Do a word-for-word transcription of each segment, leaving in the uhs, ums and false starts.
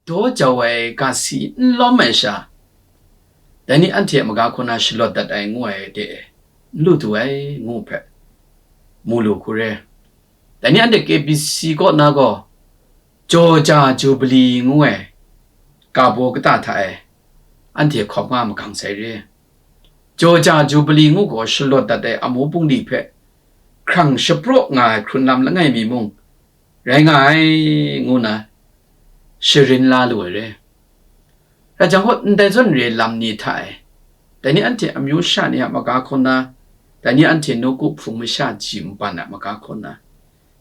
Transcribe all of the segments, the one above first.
daw jau ai ga si n lawm ai sha, dai ni anhte a maga hkaw na shalawt dat ai ngu ai de, n lu du ai ngu hpe, mu lu hku re. Dai ni anhte K B C kaw na gaw, Jaw ja Jubili ngu ai ga baw kata hta e anhte hkawm nga magang sai re. Jaw ja Jubili ngu gaw shalawt dat ai amu bungli hpe hkrang shapraw nga ai hkrun lam langai mi mung rai nga ai, ngu na sharin la lu ai re. Rai jang gaw, ndai zawn re lam ni hta e, dai ni anhte amyu sha ni a maga hkaw na, dai ni anhte nawku hpung masha ji nban a maga hkaw na,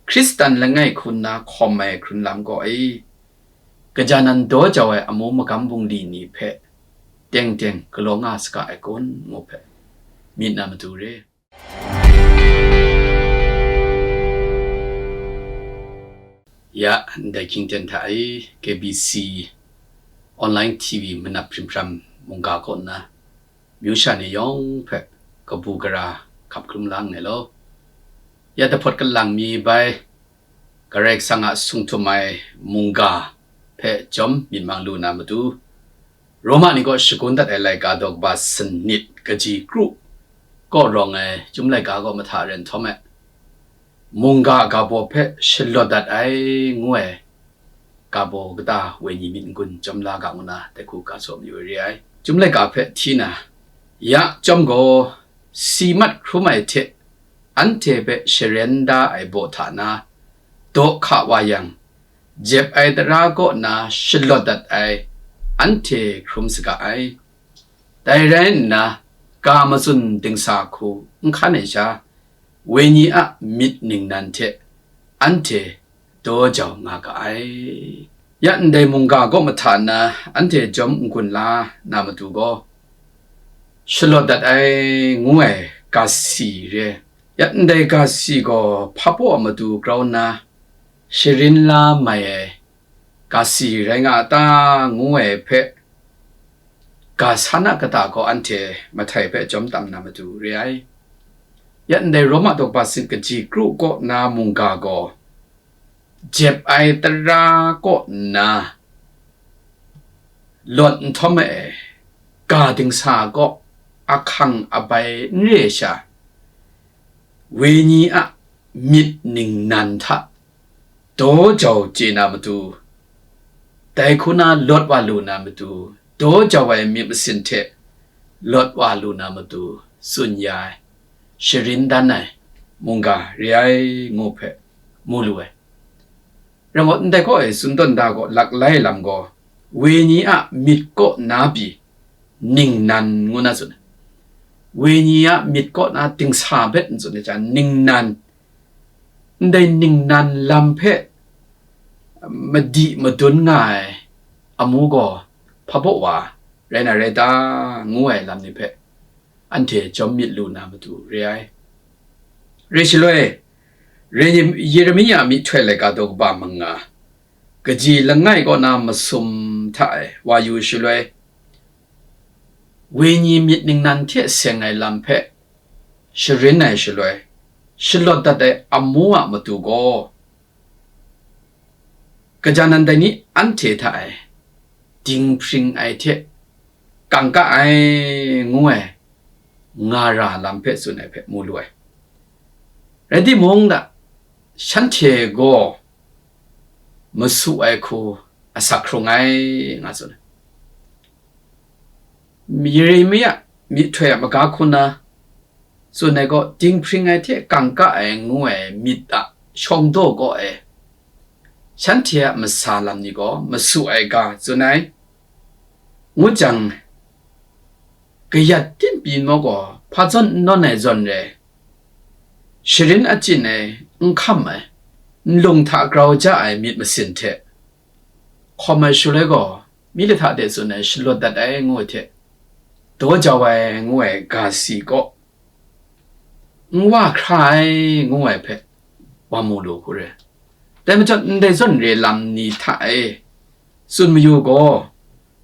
Hkristan langai hku nna hkawm ai hkrun lam gaw e, gaja nan daw jau ai amu magam bungli ni hpe teng teng galaw nga saga ai kun, ngu hpe myit na matu re. Ya, ndai hkying ten hta e K B C Online T V manap hprim hpram mungga kaw nna, myu sha ni yawng hpe kabu gara hkap hkrum lang ai law, ya dahpawt kalang mi bai Karai Kasang a sung htum ai mungga hpe jawm myit mang lu na matu, Roma ni kaw shagun dat ai laika daw kaba sanit kaji kru kaw rawng ai Chyum laika kaw mahta ren htawm e, mungga ga baw hpe shalawt dat ai ngu ai ga baw kata wenyi myit n-gun jawm la ga ngu na dai hku ga saw mayu ai re ai. Chyum laika hpe hti na, ya chyawm gaw, si mat hkrum ai hte anhte hpe sharen da ai baw hta na, daw hka wa yang, jep ai tara kaw na shalawt dat ai anhte hkrum saga ai. Dai rai nna, ga matsun dingsa hku n hkan ai sha, wenyi a myit ningnan hte anhte daw jau nga ga ai. Ya ndai mungga kaw mahta nna anhte jawm n-gun la na matu gaw, shalawt dat ai ngu ai ga si re. Ya ndai ga si gaw hpa baw a matu grau nna sharin la mai ai ga si rai nga a ta, ngu ai hpe, ga san a kata gaw anhte mahtai hpe jawm tam na matu re ai. Ya ndai Roma daw kaba sanit kaji kru kaw na mungga gaw, jep ai tara kaw nna lawt nhtawm ai ga dingsa kaw ahkang abai n re ai sha, wenyi a myit ningnan hta daw jau chye na matu, dai hku na lawt wa lu na matu, daw jau ai myit masin hte lawt wa lu na matu tsun ya ai, sharin dan ai mungga re ai ngu hpe mu lu ai. Rai gaw, ndai kaw e tsun tawn da gaw, lak lai lam gaw, wenyi a myit kaw na pyi ningnan ngu na tsun ai. Wenyi a myit kaw na dingsa hpe n tsun ai hta, ningnan, ndai ningnan lam hpe madi madun nga ai amu gaw hpa baw wa rai na rai ta, ngu ai lam ni hpe anhte jawm myit lu na matu re ai. Re shaloi, Re-, Yeremia a myihtoi laika daw kaba manga, kaji langai kaw na masum hta e wa yu shaloi, wenyi myit ningnan hte seng ai lam hpe sharin ai shaloi, shalawt dat ai amu a matu gaw, gaja nan dai ni anhte hta e dinghpring ai hte kangka ai ngu ai nga ra lam hpe tsun ai hpe mu lu ai. Rai timung, da, shanhte gaw masu ai hku asak hkrung ai, nga tsun ai. Yeremia myihtoi a maga hku na tsun ai gaw, dinghpring ai hte kangka ai ngu ai myit a shawng daw kaw e, shanhte a masa lam ni gaw masu ai ga tsun ai, ngu jang, kayat tim pyi nmaw gaw, hpa zawn n nawn ai zawn re, sharin achyin ai, n hkam ai, nlung hta grau ja ai myit masin hte hkawm ai shaloi gaw, mi lahta de tsun ai shalawt dat ai ngu ai hte, daw jau ai ngu ai ga si kaw n wa hkra ai ngu ai hpe wa mu lu hku re. Dai majaw, ndai zawn re lam ni hta e tsun mayu gaw,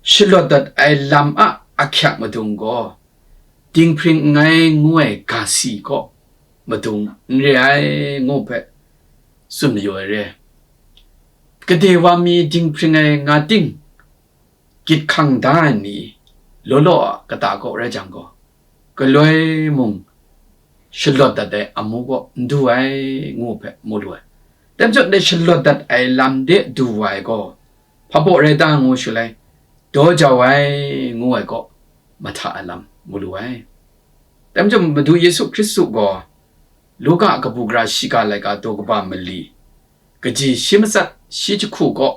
shalawt dat ai lam a ahkyak madung gaw, dinghpring nngai ngu ai ga si kaw madung n re ai ngu hpe tsun mayu ai re. Gade wa mi dinghpring ai nga ting, gyit hkang da ai ni law law a kata kaw rai jang gaw, galoi mung shalawt dat ai amu kaw n du ai, ngu hpe mu lu ai. Dai majaw, ndai shalawt dat ai lam de du wa ai gaw, hpa baw rai ta ngu shaloi, daw jau ai, ngu ai kaw, mahta ai lam mu lu ai. Dai majaw, Madu Yesu Hkristu gaw, Luka kabu gara shiga laika daw kaba mali, kaji shi matsat shi jahku kaw,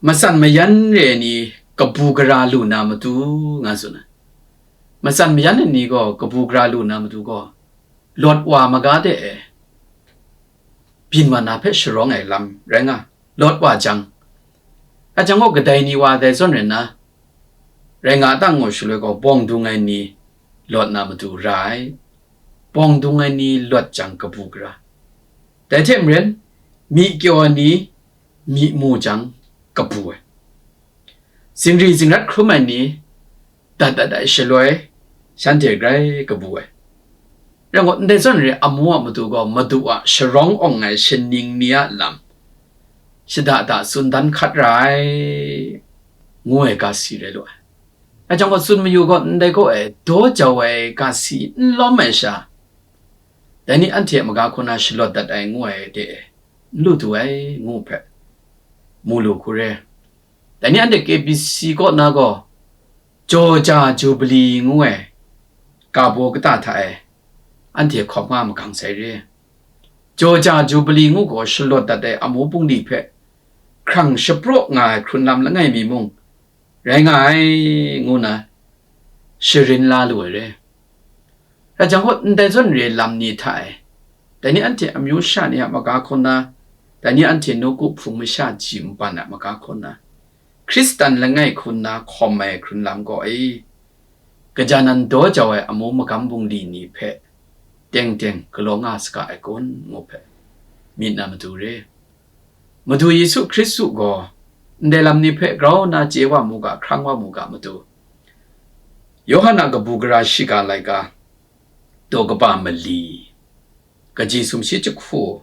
matsan mayan re ai ni kabu gara lu na matu, nga tsun ai. Matsan mayan ai ni gaw kabu gara lu na matu gaw, lawt wa maga de e, byin wa na hpe sharawng ai lam rai nga, lawt wa jang, a jang gaw kadai ni wa dai zawn rai nna, rai nga a ta ngu shaloi gaw, bawng dung ai ni lawt na matu ra ai. Bawng dung ai ni lawt jang kabu gara. Dai hte maren, myi kyaw ai ni myi mu jang kabu ai. Zingri zingrat hkrum ai ni dat dat ai shaloi, shanhte grai kabu ai. Rai ngut, ndai zawn re amu a matu gaw, Madu a sharawng awng ai shaning ni a lam shada da tsun dan hkat ra ai, ngu ai ga si rai lu ai. A jang gaw, tsun mayu gaw, ndai kaw e daw jau ai ga si n lawm ai sha, dai ni anhte a maga hku na shalawt dat ai ngu ai de e, n lu du ai, ngu hpe mu lu hku re. Dai ni anhte K B C kaw na gaw, Jaw ja Jubili ngu ai ga baw kata hta e anhte hkawm nga magang sai re. Jaw ja Jubili ngu gaw shalawt dat ai amu bungli hpe hkrang shapraw nga ai hkrun lam langai mi mung rai nga ai, ngu na sharin la lu ai re. Rai jang gaw, ndai zawn re lam ni hta e, dai ni anhte amyu sha ni a maga hku na, dai ni anhte nawku hpung masha ji nban a maga hku na, Hkristan langai hku na hkawm ai hkrun lam gaw e, kaja nan daw jau ai amu magam bungli ni hpe teng teng galaw nga saga ai kun, ngu hpe myit na matu re. Madu Yesu Hkristu gaw ndai lam ni hpe grau nna chye wa mu ga, hkrang wa mu ga matu, Yawhan a kabu gara shiga laika daw kaba mali, kaji sumshi jahku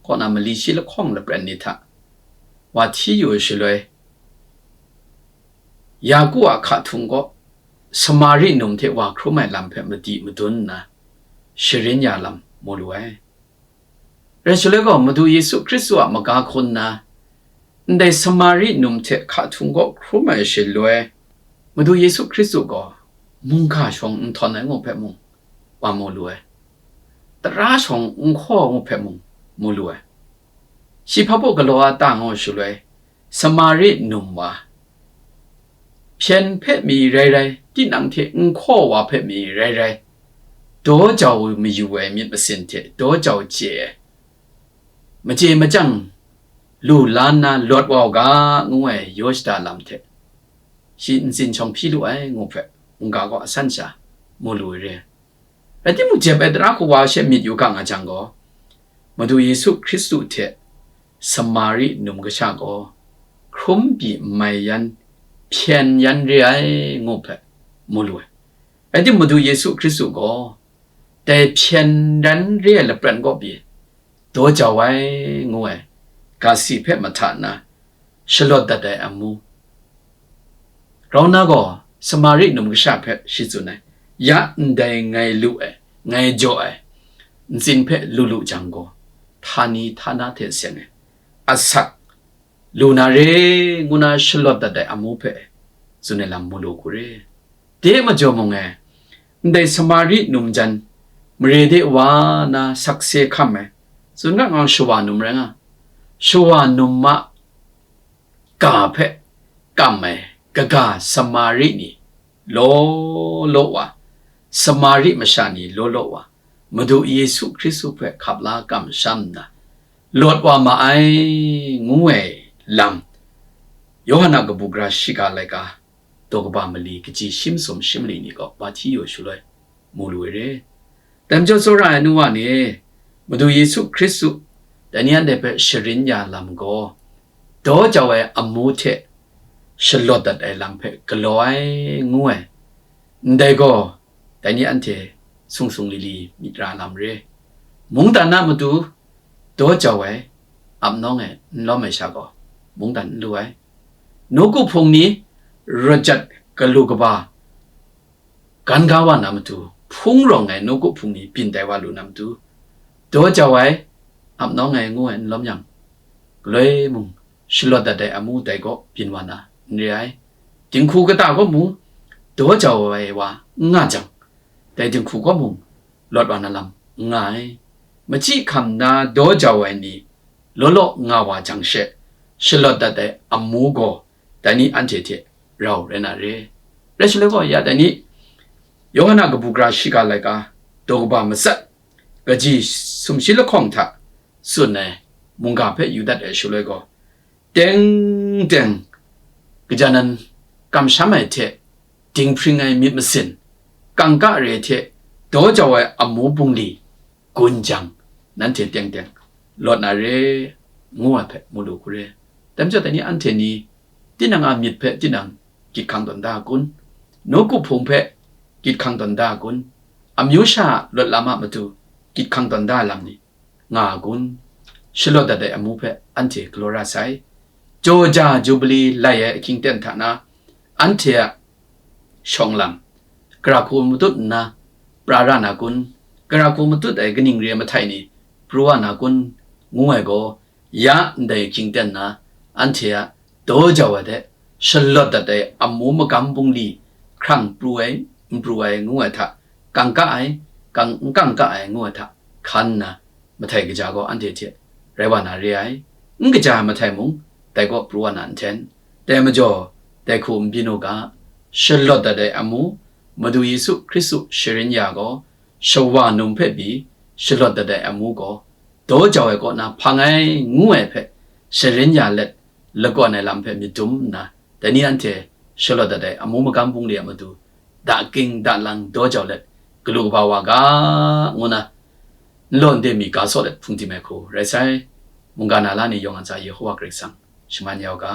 kaw na mali shi lahkawng lapran ni hta wa hti yu ai shaloi, Yaku a hka htung kaw Samari num hte wa hkrum ai lam hpe madi madun nna sharin ya lam mu lu ai. Rai shaloi gaw, Madu Yesu Hkristu a maga hku nna, ndai Samari num hte hka htung kaw hkrum ai shaloi, Madu Yesu Hkristu gaw mungga shawng n htawn ai ngu hpe mung wa mu lu ai, tara shawng n hkaw ai ngu hpe mung mu lu ai. Shi hpa baw galaw a ta ngu shaloi, Samari num wa, hpyen hpe mi rai rai, tinang hte n hkaw wa hpe mi rai rai, daw jau mayu ai myit masin hte daw jau chye ai, machye machyang lu la nna lawt wa u ga, ngu ai yaw shada lam hte shi ntsin shawng hpyi lu ai, ngu hpe mungga gaw asan sha mu lu ai re. Rai timung, jep ai tara hku wa she myit yu ga nga jang gaw, Madu Yesu Hkristu hte Samari num kasha gaw hkrum pyi n mai yan, hpyen yan re ai, ngu hpe mu lu ai. Rai timung, Madu Yesu Hkristu gaw dai hpyen yan re ai lapran kaw pyi daw jau ai, ngu ai ga si hpe mahta nna shalawt dat ai amu. Grau nna gaw, Samari num kasha hpe shi tsun ai, ya ndai ngai lu ai, ngai jaw ai ntsin hpe lu lu jang gaw, htani htana hte seng ai, asak lu na re, ngu na shalawt dat ai amu hpe tsun ai lam mu lu hku re. De majaw mung e, ndai Samari num jan mare de wa na sakse hkam ai, tsun ga nga, shawa num rai nga, shawa num a ga hpe kam ai kaga Samari ni law law wa, Samari masha ni law law wa, Madu Yesu Hkristu hpe hkap la kamsham nna, lawt wa ma ai, ngu ai lam, Yawhan a kabu gara shiga laika, daw kaba mali kaji shi masum shi mali ni kaw wa hti yu shaloi mu lu ai re. Dai majaw, tsawra ai nu wa ni, Madu Yesu Hkristu dai ni anhte hpe sharin ya lam gaw, daw jau ai amu hte shalawt dat ai lam hpe galaw ai, ngu ai. Ndai gaw, dai ni anhte sung sung li li myit ra lam re. Mungdan a matu daw jau ai, ap nawng ai, n lawm ai sha gaw, mungdan n lu ai. Nawku hpung ni rajat galu kaba gan ga wa na matu, hpung rawng ai nawku hpung ni byin tai wa lu na matu, daw jau ai, ap nawng ai ngu ai n lawm yang, galoi mung shalawt dat ai amu dai gaw byin wa na n re ai. Dinghku kata gaw mung daw jau ai wa n nga jang, dai dinghku gaw mung lawt wa na lam n nga ai. Machyi hkam na daw jau ai ni law law nga wa jang she, shalawt dat ai amu gaw dai ni anhte hte rau rai na re. Rai shaloi gaw, ya dai ni, Yawhan a kabu gara shiga laika, daw kaba matsat, kaji sumshi lahkawng hta tsun ai mungga hpe yu dat ai shaloi gaw, teng teng, gaja nan kamsham ai hte dinghpring ai myit masin, kangka re hte daw jau ai amu bungli gun jang, nanhte teng teng lawt na re, ngu ai hpe mu lu hku re. Dai majaw, dai ni anhte ni tinang a myit hpe tinang gyit hkang tawn da a kun? Nawku hpung hpe gyit hkang tawn da a kun? Amyu sha a lawt lam a matu gyit hkang tawn da ai lam ni nga a kun? Shalawt dat ai amu hpe anhte galaw ra sai. Jaw ja Jubili lai ai ahkying ten hta na, anhte a shawng lam, gara hku matut nna pra ra na kun? Gara hku matut ai kaning re ai mahtai ni pru wa na kun? Ngu ai gaw, ya ndai ahkying ten na, anhte a daw jau ai hte shalawt dat ai amu magam bungli hkrang pru ai, n pru ai ngu ai hta, kangka ai, kang, n kangka ai ngu ai hta hkan nna, mahtai kaja gaw anhte hte rai wa na re ai. N kaja ai mahtai mung dai gaw pru wa na n hten. Dai majaw, dai hku n byin u ga, shalawt dat ai amu, Madu Yesu Hkristu sharin ya gaw, shawa num hpe pyi shalawt dat ai amu gaw, daw jau ai kaw na hpang ai ngu ai hpe sharin ya let, lakawn ai lam hpe myit dum nna, dai ni anhte shalawt dat ai amu magam bungli a matu, da ging da lang daw jau let, galu kaba wa ga, ngu na, n law n de mi ga saw let hpung tim ai hku rai sai. Mungga na la ni yawng a ntsa Yehowa Karai Kasang shaman ya u ga.